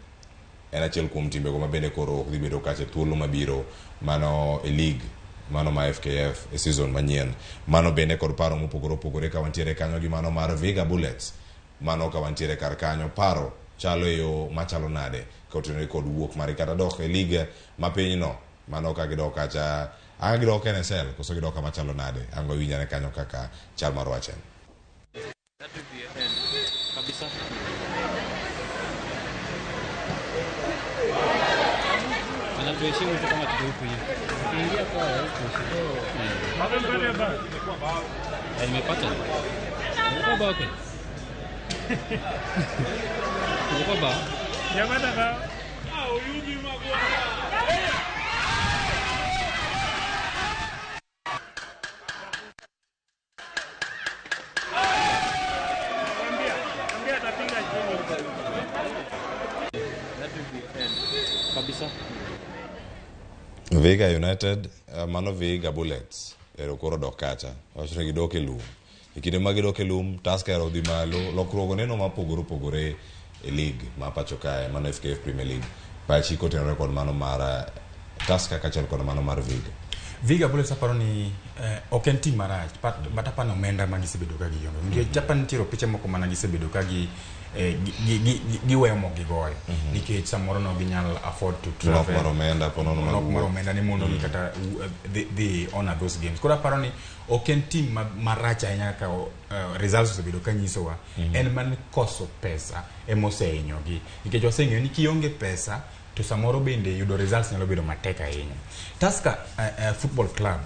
A: en achiel kuom timbego ma bende koro ok dhi bedo kacha e thuolo mabiro mano e league mano ma FKF e season manyien. Mano bende kod paro mopogore opogore ka wantiere kanyo gi mano mar Vihiga Bullets. Mano ka wantiere kar kanyo, paro chalo e yo machalo nade ka otenore kod wuok mare kata dok e league ma pinyno? Mano ka gidok kacha, ang' gidok NSL koso gidok kama chalo nade? Ang' wawinjane kanyo kaka chal mar wach en.
H: Kabisa. Wanatuheshimu tu kama tuko huku hivi. Ukiingia kwa hawezi kuheshimu. Eh, nimepata. Nimekuwa bao kweli? Nimekuwa bao. Kabisa.
A: Vihiga United, mano Vihiga Bullets ero koro dok kacha, wacho ni gidok e lum. E kinde ma gidok e lum, Tusker odhi malo. Lokruok neno mopogore opogore e league ma pacho kae, mano FKF Premier League. Pachi kotenore kod mano mar Tusker kaachiel kod mano mar Vihiga?
B: Vihiga Bullets aparo ni ok en team marach, but aparo ni omenda ma gisebedo ka gionge, nikech aparo nitiere opiche moko mana gisebedo ka gi giweyo mok gigoyo nikech samoro no ginyal afford to
A: Nok
B: travel.
A: mar omenda po nono mag
B: Nok mar
A: wuoth.
B: Omenda ni mondo gi kata dhi honor those games. Koro aparo ni ok en team marach ahinya kaka results osebedo ka nyisowa. En mana koso pesa emosehinyogi, nikech waseng'eyo ni kionge pesa to samoro bende yudo results nyalo bedo matek ahinya. Tusker Football Club,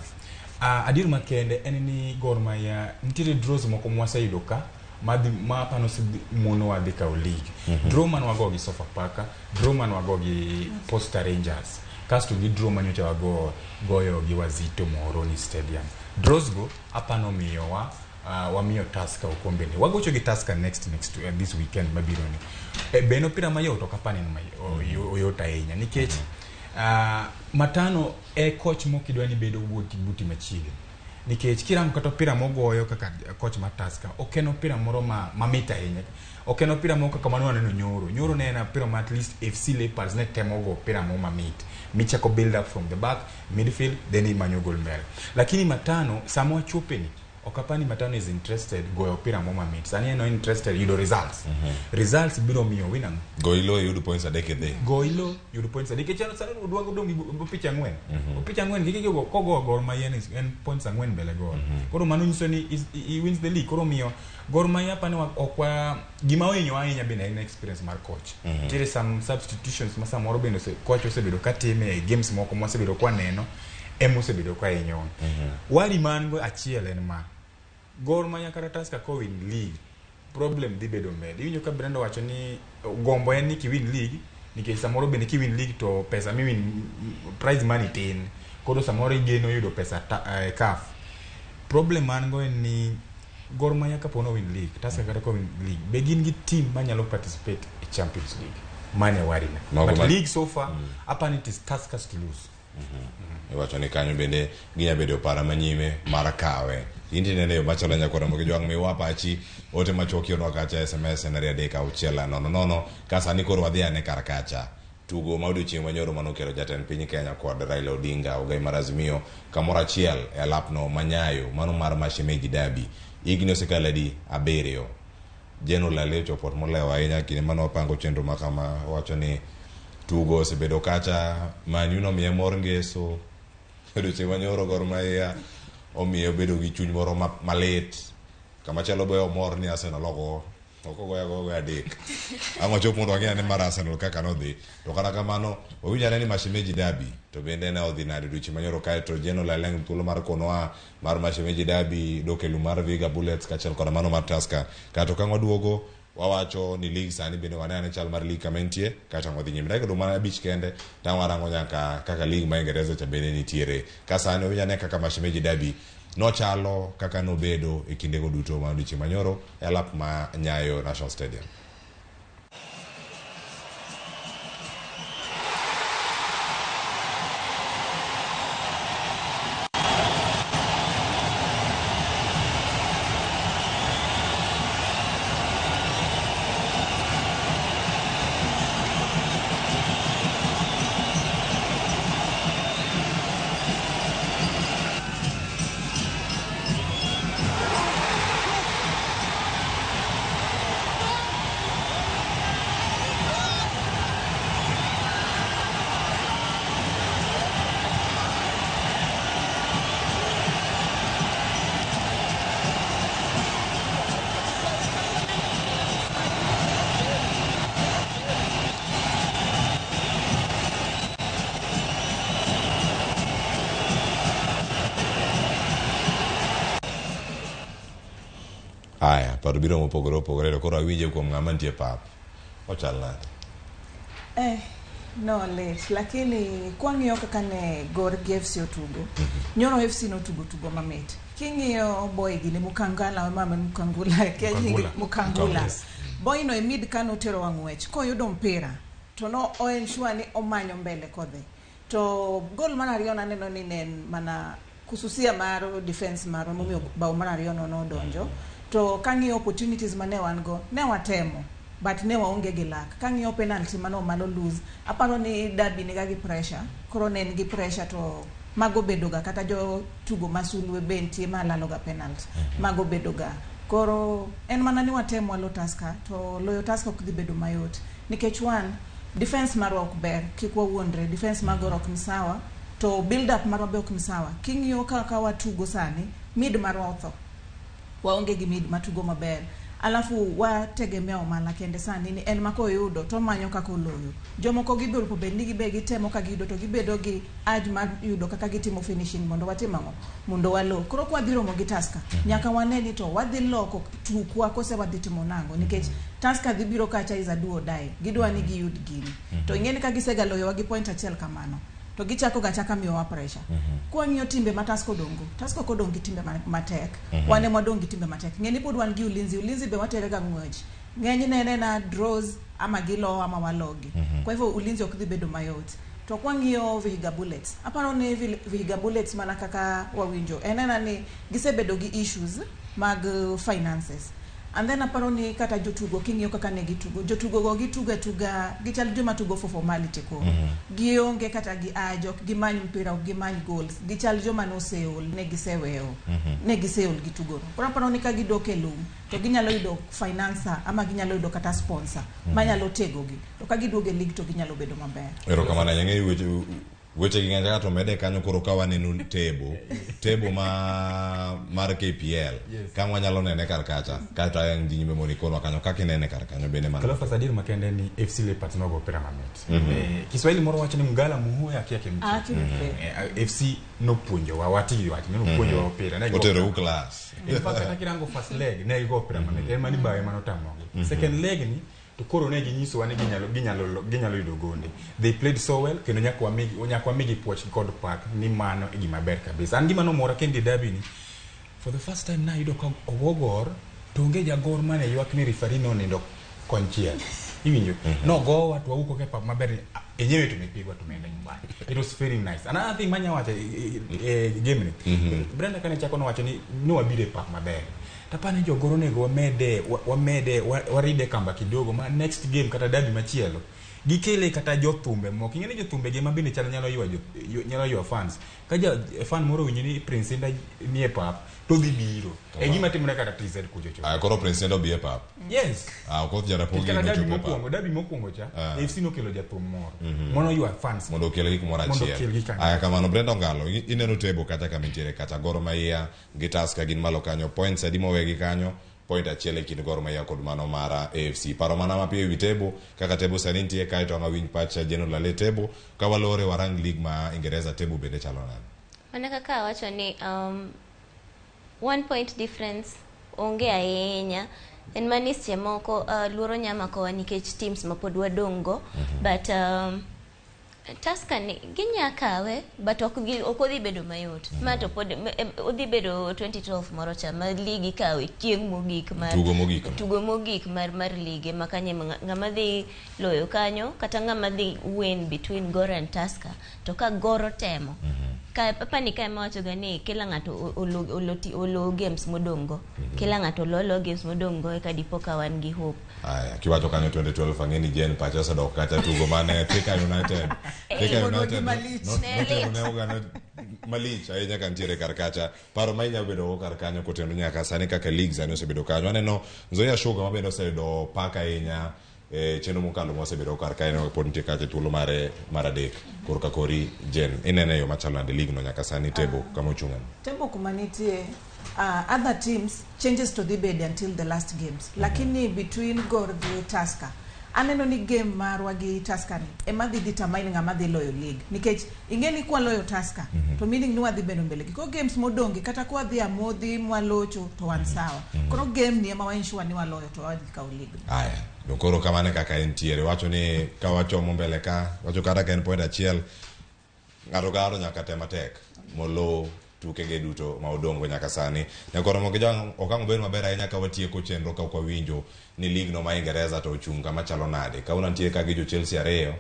B: adier makende en ni Gor Mahia nitiere draws moko mwaseyudo ka madhi ma apano monowa dhi kawo league. Draw mane wago gi Sofapaka, draw mane wago gi Posta Rangers, kasto gi draw manyocha wago goyo gi Wazito Muhoroni Stadium. Draws go apano miyowa wamiyo Tusker okombe ni. Wagocho gi Tusker next this weekend mabiro ni. Be en opira mayot? Ok apani ni oyot ahinya, nikech Matano e coach mokidwa ni bedo buti buti machiegni, nikech kirango kata opira mogoyo kaka coach mar Tusker, ok en opira moro ma mamit ahinya. Ok en opira moro kaka mane waneno nyoro. Nyoro ne en opira ma at least FC Leopards ne temo go opira moro mamit michako build up from the back, midfield, then imanyo goal mbele. Lakini Matano sama wachope ni, ok apani Matano is interested goyo opira moro mamit. Sani en interested yudo results. Results biro miyo win ang'o?
A: Go ilo yud points 3 idhi.
B: Go ilo yud points 3, nikech sani odwango dong' gi opiche 4. Opiche 4 kik kogo Gor Mahia ni en points 4 mbele Gor. Koro mano nyiso ni he wins the league. Koro miyo Gor Mahia apani ok wa gima ohinyo ahinya bende en experience mar coach. Nitiere some substitutions ma samoro bende coach osebedo ka time e games moko mwasebedo kwa neno, ema osebedo ka hinyowa. Wari man go achiel en ma Gor Mahia kata Tusker kowin league, problem dhi bedo mbele. Iwinjo ka Brenda wacho ni gombo en ni kiwin league, nikech samoro bende kiwin league to pesa miwin prize money tin. Koro samoro igeno yudo pesa CAF. Problem man go en ni Gor Mahia kapo no win league, Tusker kata kowin league, be gin gi team manyalo participate e Champions League. Mane warina.
A: Mago
B: But league so far, apani it is Tuskers to lose.
A: Iwacho ni kanyo bende ginya bedo para manyime mar kawe. Inti nene yo machalo nyakwara mogi jwang' miwa pachi ote machuok ionwa kacha SMS en 23600 ka sani koro wadhi ane kar kacha. Tugo ma odiochieng' manyoro manokelo jatend piny Kenya kod Raila Odinga ogai mar Azimio kamoro achiel e alapno manyayo mano mar Mashemeji Derby. Higni osekalo adi 7. General Ali ochopo ot molewo ahinya kinde mane wapango chenro ma kama wacho ni tugo osebedo kacha Man U nomiye mor ngeso odiochieng' manyoro Gor Mahia omiye obedo gi chuny moro malit kamachielo be omor ni Arsenal oko ogoya goya 3 ang' wachop mondo wang'e ane mar Arsenal kaka nodhi to kata kamano wawinj ane ni Mashemeji Derby to bende ne odhi nade odiochieng' manyoro kae to General Ali thuolo mar konowa mar Mashemeji Derby dok e lum mar Vihiga Bullets kaachiel koda mano mar Tusker kato ka waduogo wawacho ni league sani bende wane ane chal mar league kama entie kata wadhi nyime dakika odong' mana 5 kende to warango nyaka kaka league ma Ingereza cha bende nitiere ka sani wawinj ane kaka Mashemeji Derby nochalo kaka nobedo e kindego duto ma odiochieng' manyoro e alap ma Nyayo National Stadium. Aya, paro biro mopogore opogore to koro awinje kuom ng'ama nitie pap. Ochal nade?
C: No lit, lakini kwang'iyo kaka ne Gor gi FC otugo, Nyoro FC notugo tugo mamit. King'iyo boy gini Mukangala, mama Mukangula, Mukangula. Boy no e mid kanotero wang'wech, koyudo mpira to no o ensure ni omanyo mbele kodhi. To gol mar ariyo naneno ni ne en mana kususia mar defense marwa momiyo bao mar ariyo no nodonjo. To kang'iyo opportunities mane wan go, ne watemo, but ne waonge gi luck. Kang'iyo penalty mane Omalo lose, aparo ni Derby niga gi pressure, koro ne en gi pressure to mago bedoga kata jo tugo masulwe be nitie malalo ga penalty, mago bedoga. Koro en mana ni watemo walo Tusker, to loyo Tusker ok dhi bedo mayot. Nikech one, defense marwa ok ber, kik wawuondre, defense mar Gor ok ni sawa, to build up marwa be ok ni sawa. King'iyo kaka watugo sani, mid marwa otho. Waonge gi mid matugo maber. Alafu wategemea Omala kende sani ni en makoyudo to manyo kaka oloyo. Jomoko gibiro bed ni gibe gitemo ka giyudo to gibedo gi urge mar yudo kaka gitimo finishing mondo watim ang'o? Mondo walo. Koro kwa dhi romo gi Tusker, nyaka wane ni to wadhi loko tukwa kose wadhi timo nang'o nikech Tusker dhi biro kacha is a do or die. Gidwa ni giyud gini. To ing'e ni ka gisegaloyowa gi point achiel kamano, to gichako ga chaka miyowa pressure. Kwang'iyo timbe ma Tusker odong'go, Tusker ok odong' gi timbe matek. Wan ema wadong' gi timbe matek. Ng'e ni pod wan gi Ulinzi, Ulinzi be watere ga ng'wech. Ng'enyne en ena draws ama gilo ama walogi. Kwa hivyo Ulinzi ok dhi bedo mayot. To kwang'iyo Vihiga Bullets, aparo ni Vihiga Bullets mana kaka wawinjo, en ena ni gisebedo gi issues mag finances. And then aparo ni kata jotugo king'iyo kaka ne gitugo, jotugo go gitugo atuga, gichal joma tugo for formality koro. Gionge kata gi urge, ok gimany mpira, ok gimany goals. Gichal joma noseol, ne giseweyo. Ne giseol gi tugo no. Koro aparo ni ka gidok e lum, to ginyalo yudo financer ama ginyalo yudo kata sponsor manyalo tegogi. To ka giduogo e league to ginyalo bedo maber.
A: Erokamano ahinya. Ng'eyo weche Weche gi ng'eny kaka to mede kanyo koro ka waneno table table ma mar KPL
B: Yes.
A: ka wanyalo nene kar kacha kata en dhi nyime mondo ikonwa kanyo kaka inene kar kanyo bende mano
B: Cleophas adier makende ni FC Leopards nogo opira mamit. Kiswahili moro wacho ni mgala muhuya akia kimche.
C: Ah, kimche.
B: FC nopuonjowa wati wach ni nopuonjowa opira. Ne gigo
A: oterou
B: opira.
A: class
B: In fact kata kirango first leg ne gigo opira mamit. En mani bawe manotamogi. Second leg ni to koro ne ginyisowa ni ginyalo yudo gonde. They played so well kendo nyaka wamigi puoch kod pak ni mano e gima ber kabisa. An gima nomora kendo e derby ni for the first time nayudo ka ogo gor to onge jagor mane ywak ni referee nonindo konchiel. Iwinjo? Nogowa to wawuok e pap maber ni "Ah, enyewe tumepigwa tumeenda nyumbani. It was very nice. Another thing manya wacho e game ni. Brenda kane chako nowacho ni wabiro e pap maber. Tapani jogoro onego wamede waride kamba kidogo ma next game kata derby machielo gikele kata jothumbe moko. Ing'e ni jothumbe gi ma bende chal nyalo ywa fans. Ka ja fan moro owinjo ni Prince Indah nie pap to dhi biro. E gima timore kata TZ kucho cho.
A: Koro Prince Indah obi e pap.
B: Yes.
A: Okoth Jaramogi
B: Kata
A: nochopo e pap.
B: derby mokwongo cha AFC nokelo jathum moro. Mono ywa fans.
A: Mondo okelgi kumoro
B: Mondo
A: achiel.
B: okelgi kanyo.
A: Aya kamano Brenda Ongalo ineno table kata kama nitiere kata Gor Mahia gi Tusker gin malo kanyo points adi mowegi kanyo point achiel e kind Gor Mahia kod mano mar AFC. Paro mana mapiyo ewi table kaka table sani nitie kae to ang' awinj pach Jeno Lale table ka walore warang league ma Ingereza table bende chalo nade.
D: Mana kaka awacho ni 1 point difference onge ahinya. En mani seche moko luoro nyamakowa nikech teams ma pod wadong' go. But Tusker ni ginya kawe but ok odhi bedo mayot. Ma to pod odhi bedo 2012 moro cha ma ligi ikawe chieng' mogik mar
A: Tugo mogik.
D: Tugo mogik mar ligi ma kanye ng'ama dhi loyo kanyo kata ng'ama dhi win between Gor and Tusker to ka Gor otemo ka apani ka ema wacho ga ni kila ng'ato olo games modong' go. Kila ng'ato olo games modong' go eka dipo ka wan gi hope.
A: Aya, kiwacho kanyo 2012 ang'e ni Jane pacha osedok kacha tugo mane Thika United. Thika United notero ne oganda malich ahinya ka nitiere kar kacha. Paro ma inyalo bedo go kar kanyo koteno nyaka sani kaka league sani osebedo kanyo. Aneno Nzoia Sugar ma bende oseyudo pak ahinya chenro mokalo mosebedo kar kae pod nitie kacha thuolo mare mar adek. Koro ka kori Jane inene yo machalo nade league no nyaka sani table kama ochung'e.
C: Table kuma nitie other teams changes to dhi bede until the last games. Lakini between Gor gi Tusker aneno ni game marwa gi Tusker ni ema dhi determine ng'ama dhi loyo league nikech ing'e ni kwaloyo Tusker to meaning ni wadhi bedo mbele gi. Koro games modong' gi kata kwadhi amodhi mwalocho to wan sawa. Koro game ni ema wa ensure ni waloyo to wadhi kawo league.
A: Aya, to koro kamano e kaka entiere. Wacho ni ka wachomo mbele ka, wacho kata ka en point achiel, ng'ato ka ng'ato nyaka tem matek molo tukege duto ma odong' go nyaka sani. Nyakoro mogi jang okang' obed maber ahinya ka watieko chenro ka ok wawinjo ni league no ma Ingereza to ochung' kama chalo nade. Kawuono nitie ka gi jo Chelsea ariyo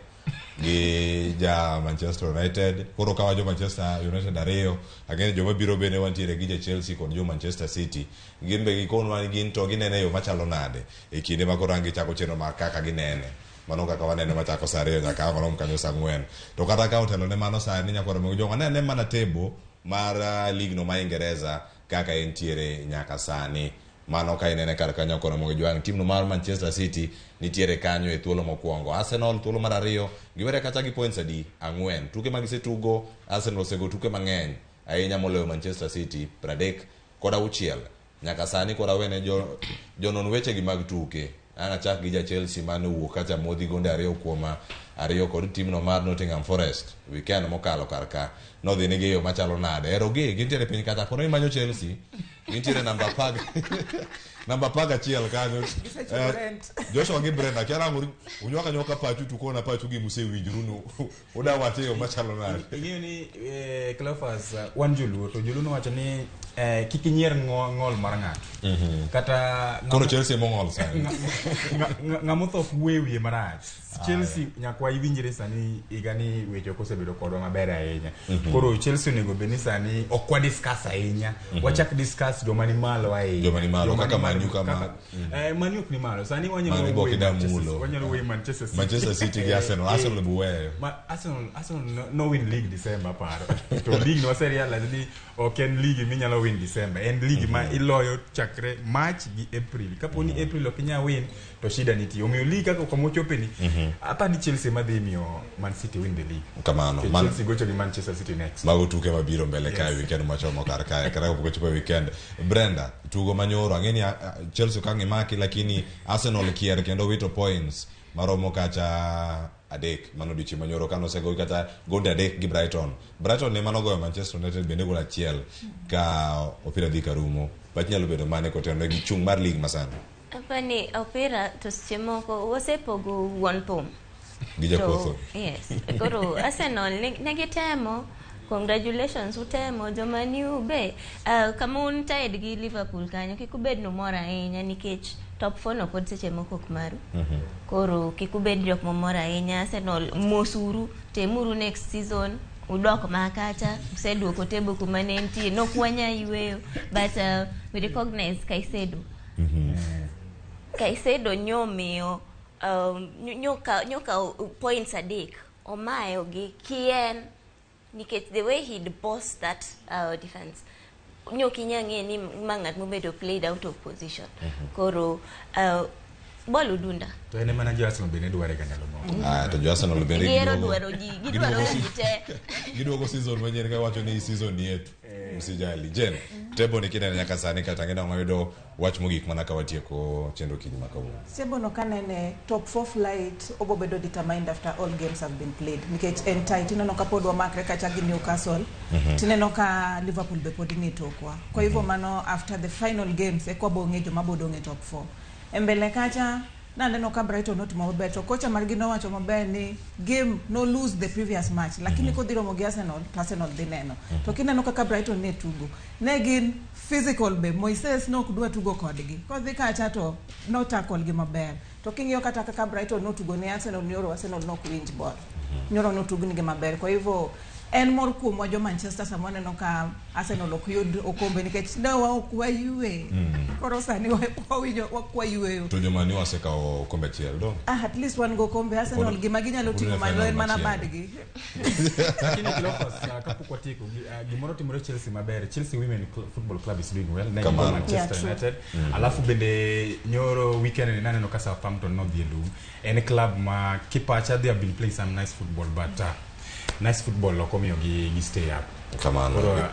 A: gi ja Manchester United. Koro ka wajo Manchester United ariyo, ang'e ni joma biro bende wantiere gi ja Chelsea kod jo Manchester City. Gin be gikonwa ni gin to ginene yo machalo nade e kinde ma koro ang' gichako chenro mar kaka ginene. Mano kaka wanene machako saa 2 nyaka ang' orom kanyo saa 4. To kata ka otelo ne mano sani nyakoro mogi jong'o nene mana table mar league no ma Ingereza kaka entiere nyaka sani. Mano ka inene kar kanyo koro mogi jwang' team no mar Manchester City nitiere kanyo e thuolo mokwongo. Arsenal thuolo mar ariyo giwere kacha gi points adi? 4. Tuke ma gisetugo Arsenal osego tuke mang'eny ahinya moloyo Manchester City 36. Nyaka sani koro awene jonon weche gi mag tuke. An achak gi ja Chelsea mane owuok kacha modhi gonde 2-2 kod team no mar Nottingham Forest weekend mokalo kar ka. Nodhi nigi yo machalo nade? Ero gi gintiere piny kacha kono imanyo Chelsea. Gintiere namba 11 kanyo. Joshua gi Brenda kia nang'o unywaka nywaka pachu to kona pachu gi musewinjru nu. Uda wache yo machalo nade?
B: Ing'eyo ni Cleophas wan joluo to joluo nowacho ni kik inyier ng'ol mar ng'ato. Kata
A: koro Chelsea mong'ol sani.
B: Ng'ama otho ok wuo e wiye marach. Chelsea nyaka iwinjre sani higa ni weche ok osebedo kodwa maber ahinya. Koro Chelsea onego bed ni sani ok wa discuss ahinya. Wachak discuss joma ni malo ahinya.
A: Joma ni malo,
B: Joma
A: kaka
B: ni
A: Man
B: malo,
A: U kama-
B: Man U ok ni malo. Sani wanyalo
A: Man U
B: wuoyo
A: ok idwa
B: Manchester-
A: mulo.
B: Wanyalo wuoyo Manchester City.
A: Manchester City gi Arsenal. Arsenal buweyo.
B: Ma Arsenal no win league December aparo. To league no wase realize ni ok en league minyalo win December. En league ma iloyo chakre March gi April. Kapo ni April ok inyal win to shida nitie. Omiyo league kaka kama ochope ni apa ni Chelsea madhi miyo Man City win the league.
A: Kamano.
B: Nikech Chelsea gocho gi Manchester City next.
A: Mago tuke mabiro mbele kae
B: Yes.
A: weekend machomo kar kae kata kapok ochopo e weekend. Brenda, tugo manyoro ang'e ni Chelsea ok ang' imaki lakini Arsenal kier kendo wito points maromo kacha 3 mano odiochieng' manyoro kane osego kata gonde 3 gi Brighton. Brighton ema nogoyo Manchester United bende gol 1 ka opira dhi karumo. Wach nyalo bedo mane kotenore gi chung' mar league masani
D: Apani opira to seche moko wasepogo wuon thum.
A: gi jakotho.
D: To, yes. Koro Arsenal ne gitemo. Congratulations utemo joma new be. Kama un tied gi Liverpool kanyo kik ubed numor ahinya nikech top 4 no pod seche moko ok maru. Koro kik ubed jok mamor ahinya. Arsenal mosuru, temuru next season udok makacha, useduoko table kuma ne entie, nok wanya yweyo, but we recognize Caicedo. Caicedo nyomiyo nyokawo points 3 omayo gi kien nikech the way he'd boss that defense nyokinya ng'e ni ma ng'at mobedo played out of position. Koro bol udunda
B: To en ema jo Arsenal bende dware ga ndalo moko.
A: To jo Arsenal bende
D: gihero dwaro ji, gidwaro ji te.
A: Giduogo season manyien ka wacho ni season ni yetu. Msijali. Jen, table ni kineno nyaka sani kata ng'e wayudo wach mogik mana ka watieko chenro kinyi ma kawuono.
C: Table no kanene top 4 flight obo bedo determined after all games have been played nikech en tight. Ineno ka pod wamakre kacha gi Newcastle, tineno ka Liverpool be pod ni tokwa. Kwa hivyo mano after the final games eka wabo ng'e joma bo dong' e top 4. E mbele kacha naneno ka Brighton notimo maber to kocha margi nowacho maber ni game no lose the previous match lakini kodhi romo gi Arsenal to Arsenal dhi neno. To kineno kaka Brighton ne tugo, ne gin physical be Moises ne ok dwa tugo kodgi. Kodhi kacha to no tackle gi maber. To king'iyo kata kaka Brighton notugo ne Arsenal nyoro, Arsenal nok winj ball. Nyoro notugnigi maber. Kwa hivyo en mor kuomwa jo Manchester sama waneno ka Arsenal ok yud okombe nikech ne ok wayue. Koro sani wawinjo ok wayueyo.
A: To joma ni wasekawo okombe achiel do.
C: At least wan go kombe Arsenal gima ginyalo
A: pod
C: ting'o
A: e
C: malo
A: final
C: en mana
A: machielo.
C: badgi.
B: Lakini Cleophas, kapok watieko, gimoro timore Chelsea maber. Chelsea Women Football Club is doing well. Ne
A: Kamano.
B: gigo Manchester
C: Yeah, true.
B: United. Alafu bende nyoro weekend ni naneno ka Southampton nodhi e lum. En club ma kipacha they have been playing some nice football but nice football ok omiyo gi stay up.
A: Kamano.
B: Koro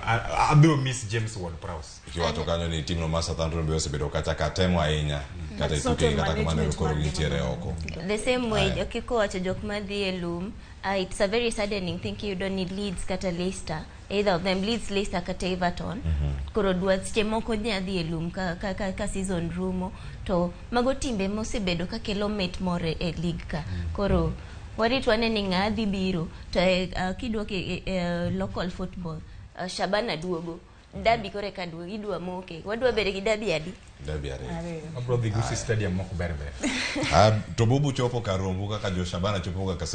B: abiro miss James Ward-Prowse.
A: Kiwacho kanyo ni team no mar Southampton be osebedo kacha ka temo ahinya kata e
C: But
A: tuke kata kamano
C: management
A: koro
C: margi
A: gintiere
C: maber.
A: oko.
D: The same way kikowacho jok madhi e lum, it's a very saddening thing kiyudo ni Leeds kata Leicester, either of them, Leeds, Leicester kata Everton, koro dwa seche moko nya dhi e lum ka season rumo, to mago timbe mosebedo ka kelo mit moro e league ka. Koro warit wane ni ng'a dhi biro to kiduok e local football, Shabana duogo dabi kore ka duogo idwa moke wadwa bedo gi dabi adi?
A: Dabi 2.
C: Ariyo.
B: Abro dhi Gusii Stadium mok ber ber.
A: To Bubu chopo kar rombu kaka jo Shabana chopo kaka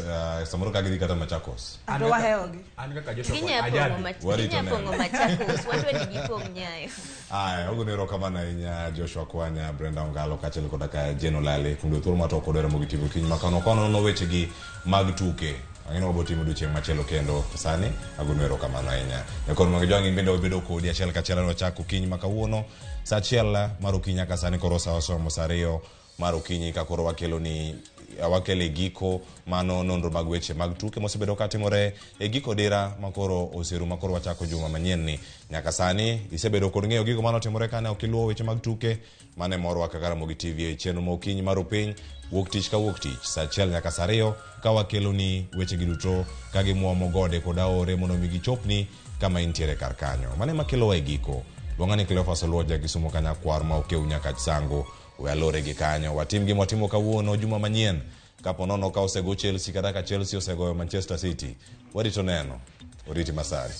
A: samoro ka gidhi kata Machakos.
C: Ato wahewogi.
B: An kaka Joshua
D: Ginya
B: Ajadi.
D: pong'o
A: Warito
D: ginya
A: neno.
D: pong'o Machakos, wadwa ni gipong' Nyayo.
A: Aya, ogone erokamano ahinya Joshua Kwanya, Brenda Ongalo kaachiel koda ka Jane Olale kuom thuolo ma to kodwa Ramogi TV okinyi ma kawuono konono wechegi mag tuke. Ang'e ni wabiro timo odiochieng' machielo kendo. To sani agonu erokamano ahinya. Nyakon mag jwang' in bende wabedo kodi achiel kachiel ne wachako okinyi ma kawuono saa 1 mar okinyi nyaka sani koro sa osomo saa 2 mar okinyi ka koro wakelo ni wakele giko mano nonro mag weche mag tuke mosebedo katimore e giko dira makoro oseru makoro wachako juma manyien ni. Nyaka sani isebedo kod ng'eyo gigo manotimore kane ok iluwo weche mag tuke mane morwa kaka Ramogi TV e chenro ma okinyi mar opiny wuok tich ka wuok tich saa 1 nyaka saa 2 ka wakelo ni weche gi duto ka gimuomo gode kod aore mondo mi gichopni kama intiere kar kanyo. Mano ema kelowa e giko. Luonga ni Cleophas Oluoja Kisumo Kanyakwar ma okew nyaka Sango. We alore gi kanyo watim gima watimo kawuono juma manyien kapo nono ka osego Chelsea kata ka Chelsea osegoyo Manchester City. Warito neno. Oriti masari.